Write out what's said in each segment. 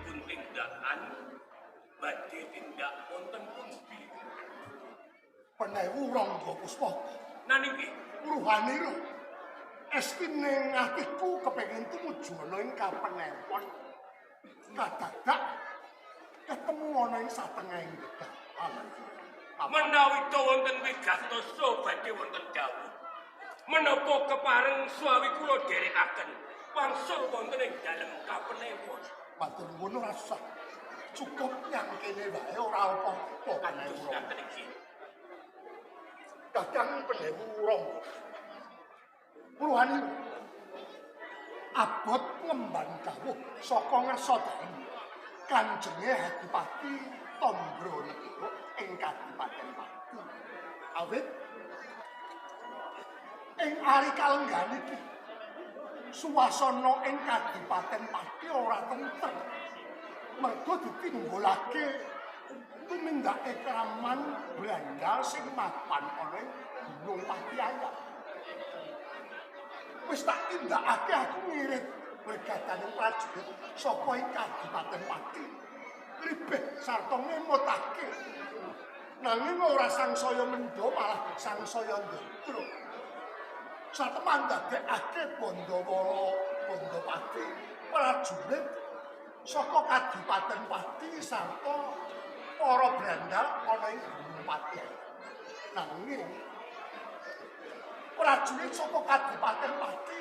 dipun tindakan badhe tindak wonten pundi? Penewu Rangga Puspaka. Nanging nggih Ruhanira estine atiku kepengin tumuju ana ing kapenempon. Kadadak ketemu ana ing satengahing dalan. Menawi ta wonten wigatosa badhe wonten dawuh. Menapa kepareng suawi kula dherekaken wangsul wonten ing dalem kapenempon. Matur nuwun ora usah. Cukup nyang kene wae ora apa-apa Kados ngaten iki. Kakang Penewu Rangga. Ruhani abot ngemban dawuh saka ngarsa dalem Kanjenge Adipati Tombronegoro ing Kadipaten Pati. Awit ing ari kalenggahan iki suasana ing Kadipaten Pati ora tentrem. Mergo ditimbulake tumindake kraman Brandal sing mapan ana ing Gunung Patiayam. Wis tak tindakake aku ngirit bergadane prajurit saka ing Kadipaten Pati. Ribeh sarta ngemotake. Nanging ora sangsaya mendha malah sangsaya ndedro. Sateman ndadekake Bandawala Bandapati prajurit saka Kadipaten Pati sarta para brandal ana ing Gunung Patiayam. Nanging prajurit saka Kadipaten Pati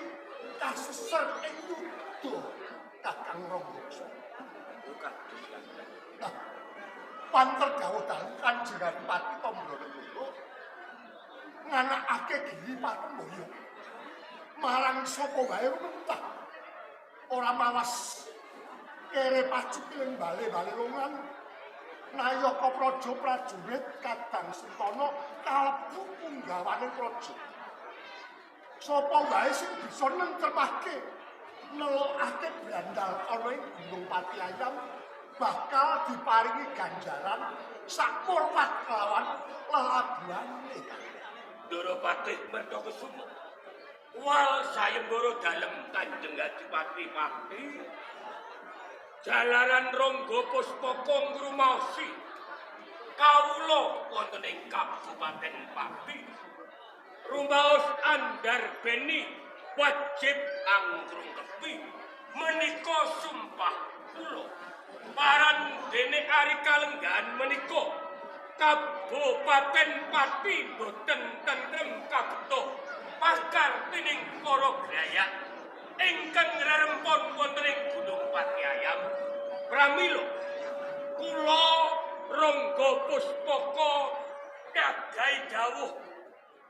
kaseser ing yuda Kakang Rangga. Nah, panter dawuh dalu Kanjeng Adipati Tombronegoro nganakake Giri Patemboyo marang sapa wae rumentah ora mawas kere pacukiling bale-bale longan nayaka praja prajurit kadang sentana kalebu punggawane praja. Sapa wae sing bisa nentremake nelokake brandal ana ing Gunung Patiayam bakal diparingi ganjaran sak murwat kelawan lelabuhane. Ndara Patih Mertokusumo wal sayembara dalem Kanjeng Adipati Pati jalaran Rangga Puspaka ngrumaosi kawula wonten ing Kabupaten Pati. Rumaos andarbeni wajib anggrung kepi menika sumpah kula. Paran dene ari kalenggahan menika Kabupaten Pati boten tentrem kabeto pakar tining para grayak ingkang ngrerempon wonten ing Gunung Patiayam. Pramila kula Rangga Puspaka nyagahi dawuh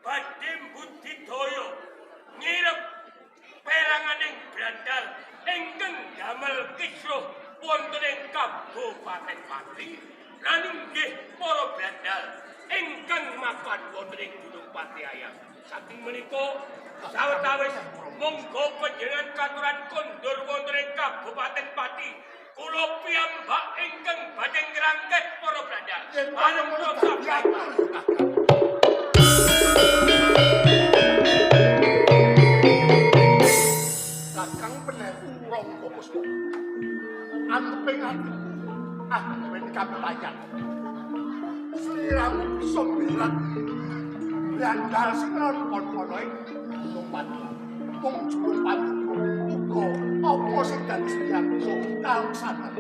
badhe mbudidaya nyirep peranganing brandal ingkang damel kisruh wonten ing Kabupaten Pati. Lan inggih para brandal ingkang mapan wonten ing Gunung Patiayam. Saking menika sawetawis monggo panjenengan katuran kondur wonten ing Kabupaten Pati. Kula piyambak ingkang badhe ngrangket para brandal. Yen kaya ngono dadi atur ya Kakang. Kakang Penewu Rangga Puspaka anteping atiku aku kabayan. Sliramu bisa mberat brandal sing ngrempon ana ing Gunung Pati. Mung jupuk paduka uga apa sing dadi sediaku kaleksanan.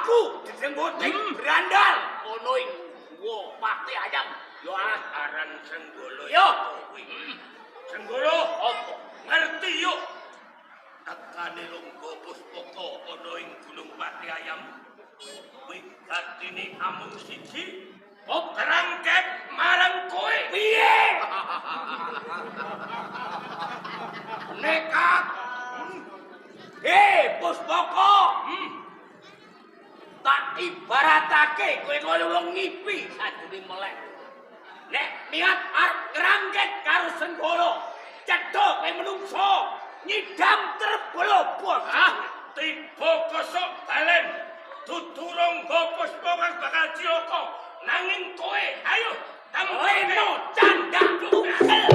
Aku disenggoting berandal ana ing guwa Pati Ayam. Yo aran Senggolo. Yo kuwi. Senggolo apa? Ngerti yo. Tekane Ronggo Puspaka ana ing Gunung Pati Ayam. Wigatine amung siji. Kok kerangkep marang kowe. Piye? Nekat. Hei, Puspaka. Tak ibaratake kowe kaya wong ngipi sajrone melek. Nek niat arep ngrangket karo Senggolo, cetha kowe menungso nyidam terbolo-bos. Ah, tiba kosok balen. Dudu Ronggo Puspaka bakal cilaka. Nanging kowe, ayo leno candak tunggal.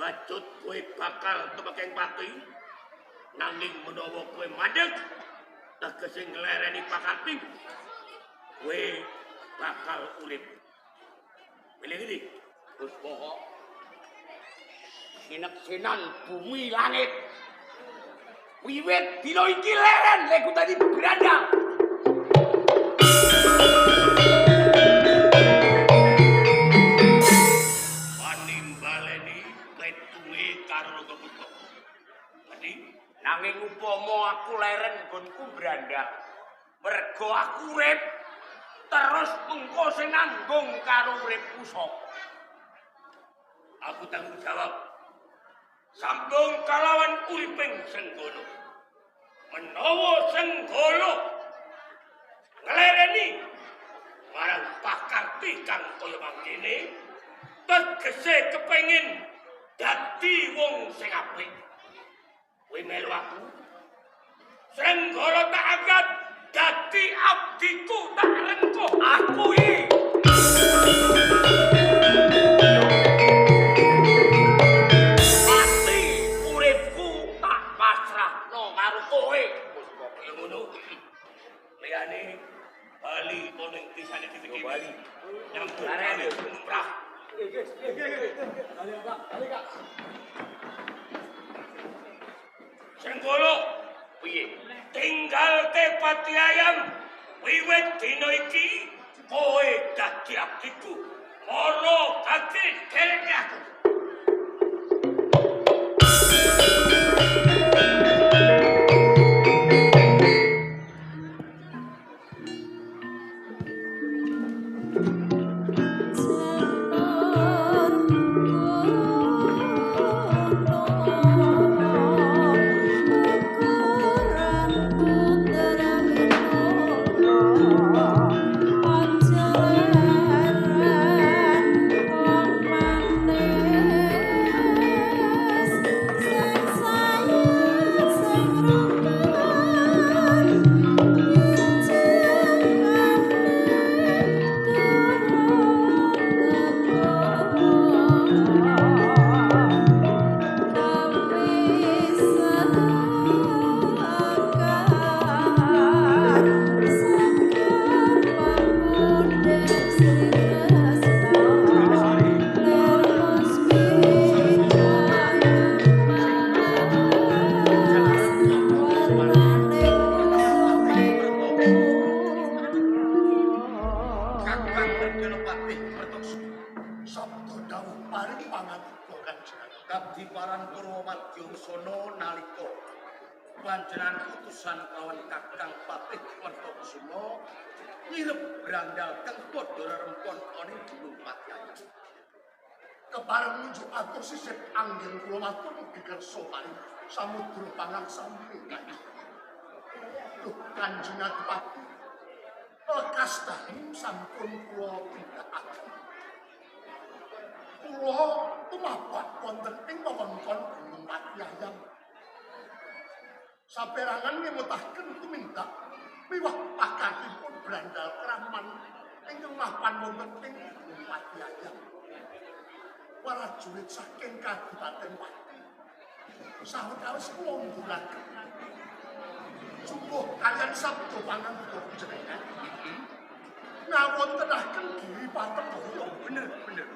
Bacut kowe bakal tumekeng pati, nanging menawa kowe mandeg tegese nglereni pakarti, kowe bakal urip. Pilih iki, Puspaka. Sineksinan bumi langit. Wiwit dina iki leren lek dadi berandal. Nanging upama aku leren nggonku brandal, mergo aku urip terus mengko sing nanggung karo uripku sapa? Aku tanggung jawab. Sambung kalawan uriping Senggolo. Menawa Senggolo nglereni marang pakarti kang kaya mangkene, tegese kepengin dadi wong sing apik. Kowe melu aku. Senggolo tak angkat dadi abdiku, tak rengkuh aku iki. Pasti uripku tak pasrahno karo kowe. Kaya ngono. Liyane bali ana ing desane dhewe. Bali. Nyambut gawe lumrah. Nggih. Bali, Kak. Senggolo, piye? Tinggalke Pati Ayam. Wiwit dina iki kowe dadi abdiku. Mara dadi dereke aku. Sing Kadiparan Purwamadya Usana nalika panjenengan putusan kelawan Kakang Patih Mertokusuma nyirep brandal kang padha rerempon ana ing Gunung Patiayam. Kepareng nunjuk atur sisip anggen kula matur mugi kersa paring samudra pangaksami. Duh Kanjeng Adipati, lekas dalu sampun kula tindakaken. Kula tumapak wonten ing wewengkon Gunung Patiayam. Saperangan ngemutaken tumindak miwah pakartipun brandal kraman ingkang mapan wonten ing Gunung Patiayam. Prajurit saking Kadipaten Pati sawetawis kula nggulaken jumbuh kaliyan sabda pangandika panjenengan ngawontenaken Giri Patebaya. Bener bener.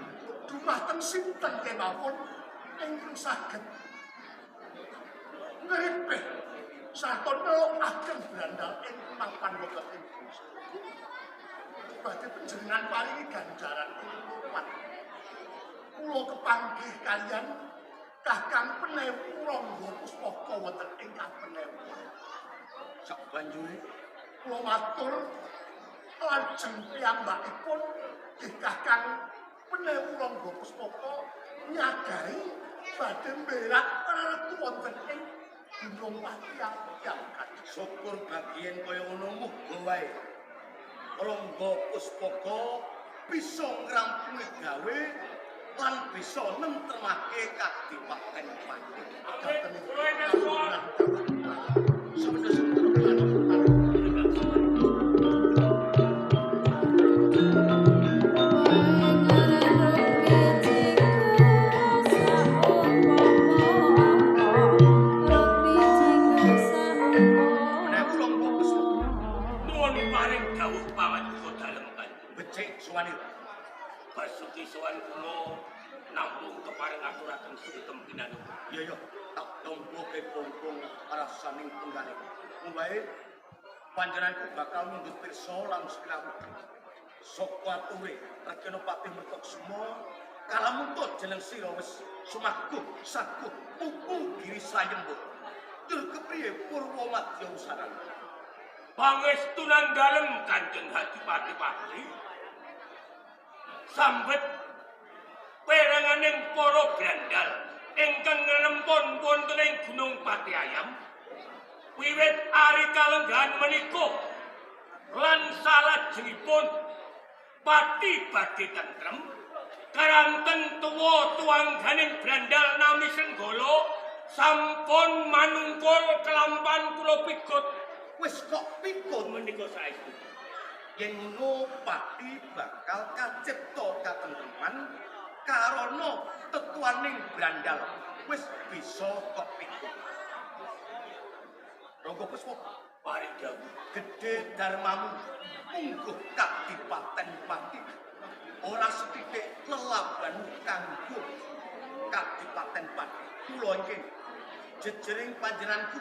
Dumateng sinten kemawon ingkang saged ngripih sarta nelokaken brandal ing mapan wonten ing badhe panjenengan paringi ganjaran ing kuwat. Kula kepanggih kaliyan Kakang Penewu Rangga Puspaka wonten ing Kapenewon. Sak banjure kula matur lajeng piyambakipun nggih Kakang Penewu Rangga Puspaka nyagahi badhe mberak rertu wonten ing Gunung Patiayam. Syukur bagian kaya ngono muga wae Rangga Puspaka bisa ngrampungi gawe lan bisa nentremake Kadipaten Pati. Nuwun paring dawuh pangandika dalem Kanjeng. Becik suwanira. Basuki sowan kula namung kepareng aturaken sungkem pinanuwun. Iya ya, tak tampa kepongpong rasaning tunggale. Mumbae panjenenganku bakal mundhut pirsa lan siramu. Saka ature Regana Patih Mertokusuma kalamunta jeneng sira wis sumaguh saguh pupu giri sayemba. Tur kepriye Purwamadya Usana? Pangestunan dalem Kanjeng Adipati Pati. Sambet peranganing para brandal ingkang ngrempon wonten ing Gunung Patiayam wiwit ari kalenggahan menika lan salajengipun pati badhe tentrem karanten tuwa tuwangganing brandal nami Senggala sampun manungkul kelampan kula pigut. Wis kok pikut menika saestu. Yen ngono pati bakal kacipta katentreman karana tetuaning brandal wis bisa kok pikut. Rangga Puspa paring dawuh gedhe darmamu mungguh Kadipaten Pati ora sethithik lelabanmu kanggo Kadipaten Pati. Kula iki jejering panjenenganku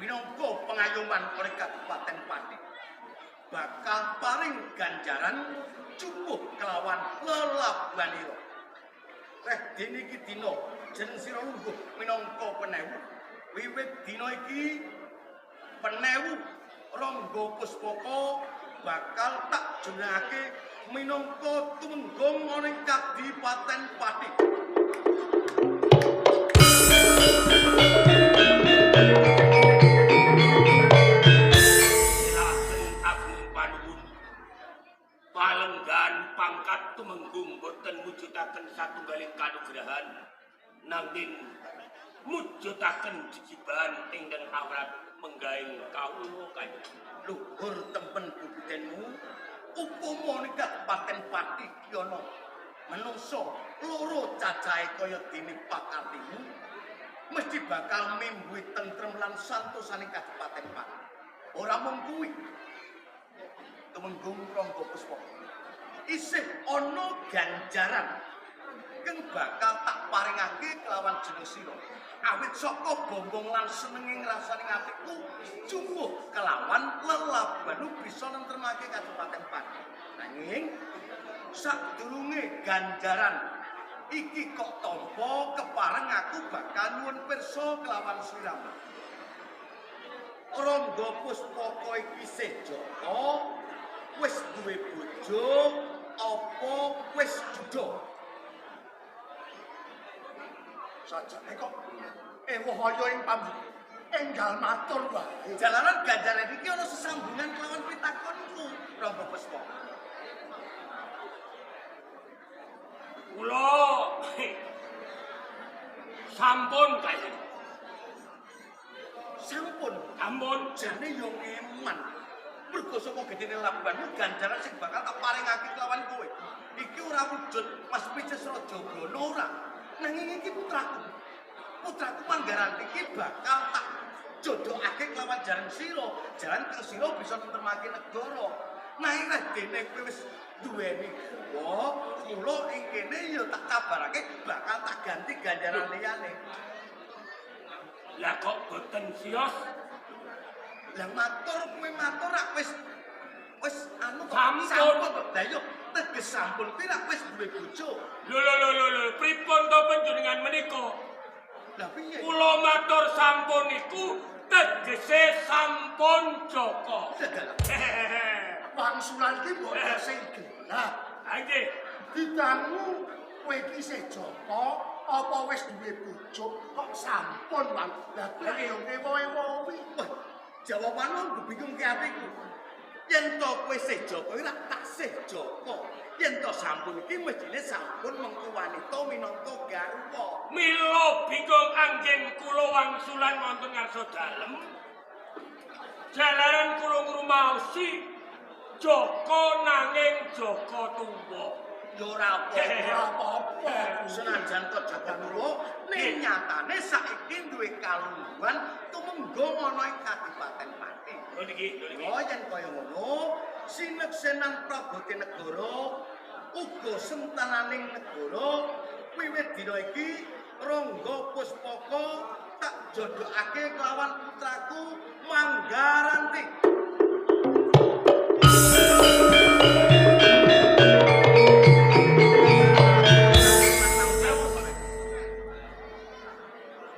minangka pengayoman oleh Kadipaten Pati bakal paring ganjaran jumbuh kelawan lelabanira. Reh dene iki dina jeneng sira lungguh minangka penewu. Wiwit dina iki Penewu Rangga Puspaka bakal tak jenengake minangka tumenggung ana ing Kadipaten Pati. Palenggan pangkat tumenggung boten mujudaken satunggaling kanugrahan nanging mujudaken jejibahan ingkang awrat menggaing kawula kanjeng. Luhur tempen bubitenmu upama ning Kadipaten Pati ki ana menungsa loro cacahe kaya dene pakartimu mesti bakal mimbuhi tentrem lan santosaning Kadipaten Pati. Ora mung kuwi, Tumenggung Rangga Puspa isih ana ganjaran kang bakal tak paringake kelawan jeneng sira. Awit saka bombong lan senenge ngrasani atiku jumbuh kelawan lelabanu bisa nentremake Kadipaten Pati. Nanging sadurunge ganjaran Iki kok tampa kepareng aku bakal nyuwun pirsa kelawan sliramu. Rangga Puspaka iki isih jaka, wis duwe bojo apa wis juda? Sajane kok ewuh kaya ing pambu enggal matur wae. Jalaran ganjaran iki ana sesambungan kelawan pitakonku, Rangga Puspaka. Kula sampun kaya. Sampun, sampun jane yo ngeman. Mergo saka gedene lakuanmu ganjaran sing bakal tak paringake kelawan kowe. Iki ora wujud Mas Picis Raja Brana ora. Nanging iki putraku. Putraku Manggaranti iki bakal tak jodhokake kelawan jaran sira. Jaran kang sira bisa tentremake negara. Nanging dene kowe wis duweni garwa, kula ing kene ya tak kabarake bakal tak ganti ganjaran liyane. Lah kok boten sios? Lah matur kowe matur rak wis wis anu kok sampun. Lah yo teges sampun kuwi rak wis duwe bojo. Lho lho lho lho, pripun to panjenengan menika? Lah piye? Kula matur sampun niku tegese sampun jaka. Wangsulan iki mbok sing gelap. Ha nggih. Didangu kowe iki isih jaka apa wis duwe bojo kok sampun wang. Lah kuwi yo ngewo-ewo kuwi. Wah, jawabanmu bingungke atiku. Yen to kowe isih jaka iki rak taksih jaka. Yen to sampun iki mestine sampun mengko wanita minangka garwa. Mila bingung anggen kula wangsulan wonten ngarsa dalem. Jalaran kula ngrumaosi jaka nanging jaka tuwa. Ya ora apa-apa. Senajan to jaka tuwa, ning nyatane saiki duwe kalungguhan tumenggung ana ing Kadipaten Pati. Lho niki, lho niki. Oh yen kaya ngono, sineksenan Prabotenegara uga sentananing negara wiwit dina iki Rangga Puspaka tak jodhokake kelawan putraku Manggaranti.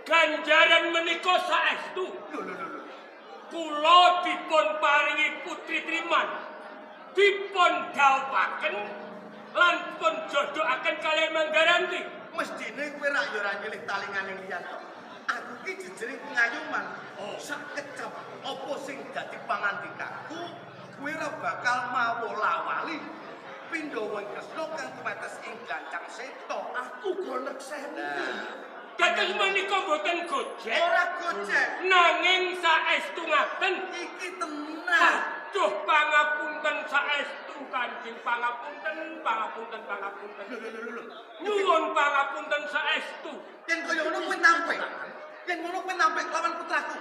Ganjaran menika saestu. Kula dipun paringi Putri Triman. Dipun dhawuhaken lan pun jodhokaken kaliyan Manggaranti. Mestine kowe rak ya ora nyilih talingane liyan to. Aku ki jejering pengayuman. Sak kecap apa sing dadi pangandikaku, kowe ora bakal mawolawali. Pindha ing Kresna kang tumetes ing Gancang Seta. Aku go nekseni. Dados menika mboten gojek. Ora gojek. Nanging saestu ngaten iki tenan. Aduh pangapunten saestu Kanjeng, pangapunten, pangapunten, pangapunten. Lho lho lho. Nyuwun pangapunten saestu. Yen kaya ngono kowe nampik. Yen ngono kowe nampik kelawan putraku.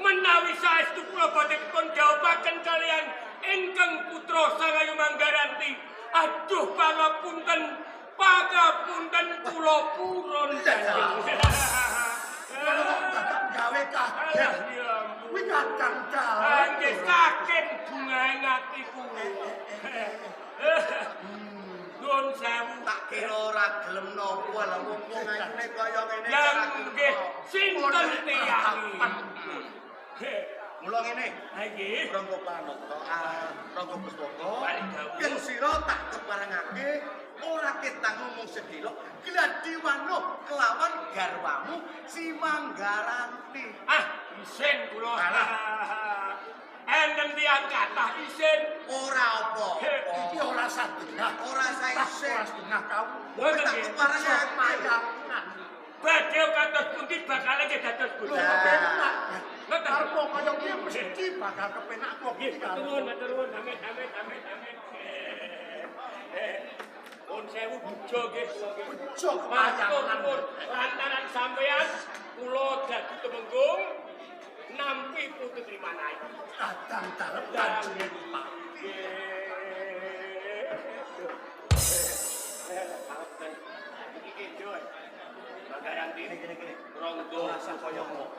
Menawi saestu kula badhe dipun jawab-aken kaliyan ingkang putra Sangayu Manggaranti. Aduh pangapunten. Pangapunten kula purun. Ngono kok dadak gawe kaget. Kuwi kadang dalem. Nggih saking bungahe atiku. Nuwun sewu. Tak kira ora gelem napa lah wong wong ayune kaya ngene. Lah nggih sinten tiyange. Mula ngene. Ha nggih. Rangga Panata, Rangga Puspaka. Yen sira tak keparengake ora ketang ngomong sedhela gladi wanuh kelawan garwamu si Manggaranti. Ah, isin kula. Enten tiyang kathah isin. Ora apa-apa. Iki ora sadengah. Ora saisin. Ora setengah kau. Mboten Tak nggih. keparengake. Badhe kados pundi bakale nggih dados Lho pundi. kepenak. Ngoten. Arep kaya piye mesti bakal kepenak kok Nggih, iki matur nuwun, matur nuwun. Amit, amit, amit, amit. Pun sewu bejo nggih kula nggih. Bejo Matur kemayangan. nuwun lantaran sampeyan kula dadi tumenggung nampi Putri Triman ayu. Kadang dalem kanjenge Bupati. Iki Joy. Manggaranti Kene kene. Rangga Ora usah kaya ngono.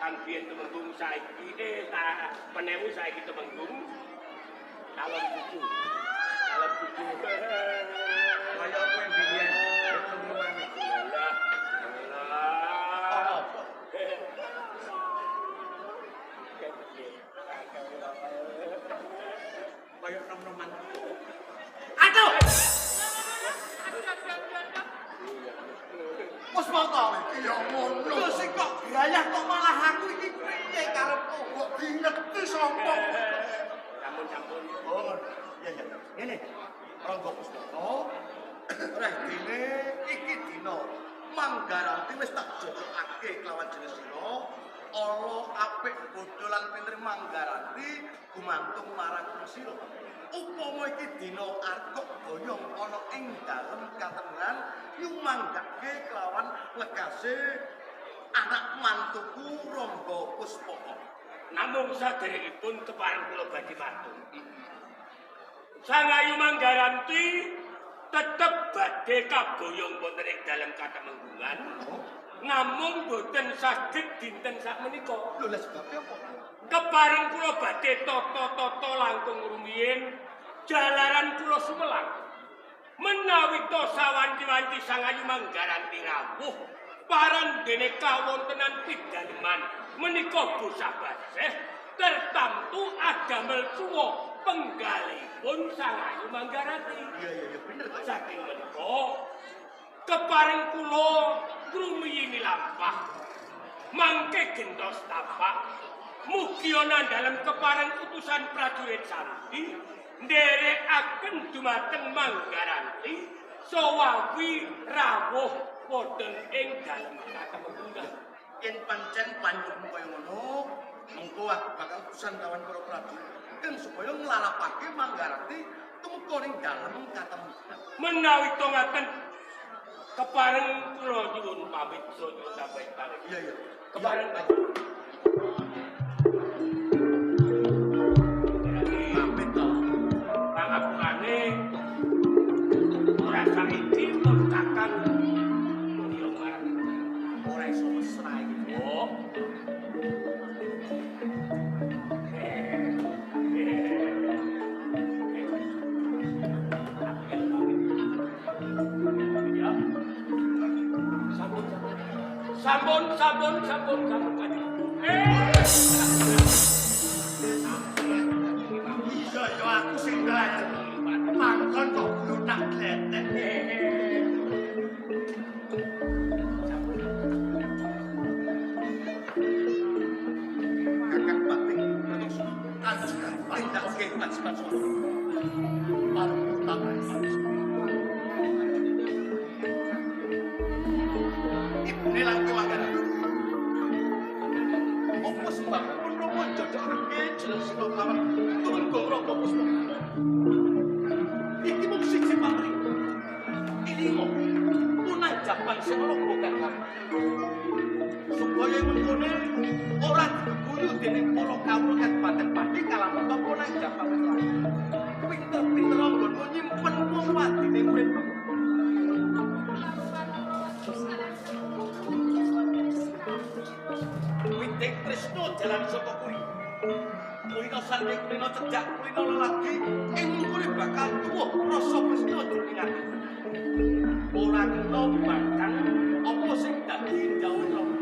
kang biyen tumenggung saiki penewu saiki tumenggung calon cucu. Calon cucu. Kaya kowe biyen. Rangga Pustaka, reh dene iki dina Manggaranti wis tak jojokake kelawan jeneng sira. Ala apik bodho lan pinter Manggaranti gumantung marang sira. Upama iki dina arep kok boyong ana ing dalem katengan nyumanggake kelawan lekase anak mantuku Rangga Puspaka. Namung saderengipun kepareng kula badhe matur. Sang Ayu Manggaranti tetep badhe kaboyong wonten ing dalem katemenggungan. Namung boten saged dinten sakmenika. Lho lha sebabe apa? Kepareng kula badhe tata-tata langkung rumiyin jalaran kula sumelang. Menawi to sawanci-wanci Sang Ayu Manggaranti rawuh parandene kawontenan pidaleman menika bosah baseh tertamtu adamel suwa penggalipun Sang Ayu Manggaranti. Iya iya iya bener kok. Saking menika kepareng kula ngrumiyini lampah mangke gentos tapak mugi ana dalem kepareng utusan prajurit sandi nderekaken dumateng Manggaranti sawawi rawuh wonten ing dalem katemenggungan. Yen pancen panjenengan kaya ngono, mengko aku bakal utusan kawan para prajurit keng supaya nglalapake Manggaranti tumeka ning dalem katemenggungan. Menawi to ngaten kepareng kula nyuwun pamit nyuwun tambahi tarik. Iya iya. Kepareng pamit to. Pangapurane ora saiki pun kakang mulya marang ora iso mesra iki. Oh. Sampun, sampun, sampun, sampun kanjeng. Iya ya aku sing nglajeng. Mangkon kok glutak gletek. Kakang Patih Kertosono. Tindakake kewajiban swara. Ibune lan kowe Manggaranti. Apa sebabipun Rama njojokake jeneng sira kelawan Tumenggung Rangga Puspaka? Iki mung siji pamrih. Ilinga punanjaban sing ana kakang. Supaya mengkone ora diguyu dening para kawula Kabupaten Pati kalamun punanjaban wis lahir. Pinter-pinter nggonmu nyimpen wong wadine urip. Witing Tresno jalan saka kuri. Kulino sandi kulino cedhak kulino lelaki ing mengkone bakal tuwuh rasa tresno jroning ati. Ora kena bakal apa sing dadi dawuh Rama.